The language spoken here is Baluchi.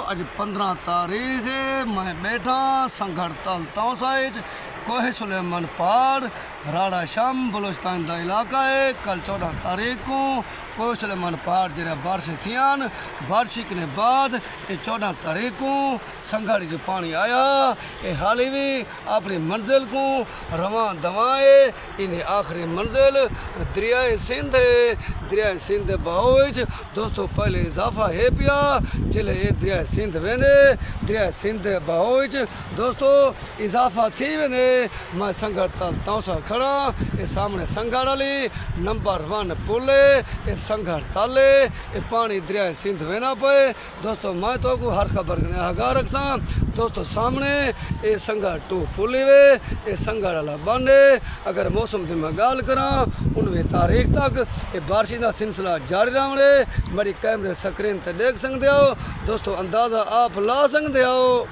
اج پندرہ تاریخ ہے، میں بیٹھا سنگھڑ تل تونسہ اچ، کوہ سلیمان پہاڑ، راڑہ شم، بلوچستان دا علاقہ ہے۔ کل چودہ تاریخ کو کوہ سلیمان پہاڑ جیڑا بارشیں تھیان، بارشی کنے بعد اے چودہ تاریخ کو سنگھڑ اچ پانی آیا، اے حالی وی اپنی منزل کو رواں دواں ہے۔ ایندی آخری منزل دریائے سندھ ہے۔ دریائے سندھ بہاؤ اچ دوستو پہلے اضافہ ہے پیا، جلے اے دریائے سندھ ویندے، دریائے سندھ بہاؤ اچ دوستو اضافہ تھی ویندے۔ میں سنگھڑ تل تونسہ کھڑا، اے سامنے سنگھڑ علی نمبر ون پل ہے، اے سنگھڑ تل ہے، اے پانی دریائے سندھ ویندا پئے۔ دوستو، میں تو کو ہر خبر کنے آگاہ رکھساں۔ دوستو، سامنے اے سنگھڑ ٹو پل وے، اے سنگھڑ والا بن ہے۔ اگر موسم دی میں گال کراں، انوی تاریخ تک اے بارشیں دا سلسلہ جاری رہونے۔ میری کیمرے سکرین تے دیکھ سکدے ہو۔ دوستو، اندازہ آپ لا سکدے ہو۔